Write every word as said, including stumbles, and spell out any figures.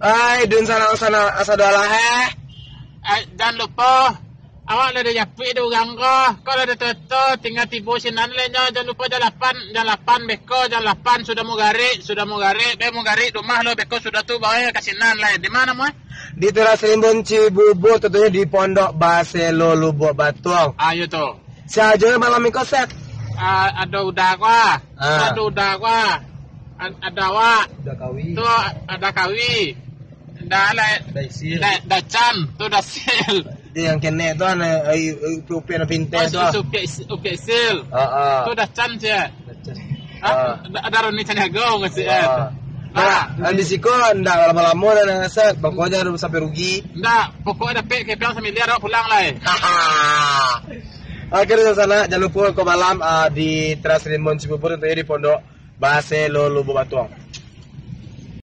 Ai, dunsanak-sanak, asa doa lah, eh. Ai, jan lupo, awak lah dijapuik dek urang ko. Ko lah ditoto, tingga tibo sinan lai nyo. Jan lupo jam lapan, jam lapan beko, jam lapan sudah mugarik, sudah mugarik, be mugarik di rumah lo, beko sudah tu bawa ka sinan lai. Di ma namonyo? Di Teras Rimbun Cibubur, tentunyo di Pondok Baselo Lubuk Batuang. Ah, iyo tu. Sia ajo malam iko, Sep? Ah, ado Uda ko ah. Ah. Ado Uda ko ah. Ad-, ado awak. Uda Kawi. Tu Uda Kawi. Ndak lah. Uda Isil. Ndak, Uda Can. Tu Uda Sil. Dia yang kenek tu, anak, ai, ai, upiak-upiak, anak pintar tu, ah. Upiak Is-, Upiak Isil. Ah, ah. Tu Uda Can, sia. Uda Can. Ah, ah. Uda, Uda Roni Caniago, maksud, ah. Ah. Nah, di siko ndak lamo-lamo dah, Sep. Pokoknyo sampai rugi. Ndak, pokoknyo dapek kepiang samiliar, awak pulang lai. Oke, dunsanak, jan lupo ko malam, ah, di Teras Rimbun Cibubur, tentunyo di Pondok Baselo Lubuk Batuang.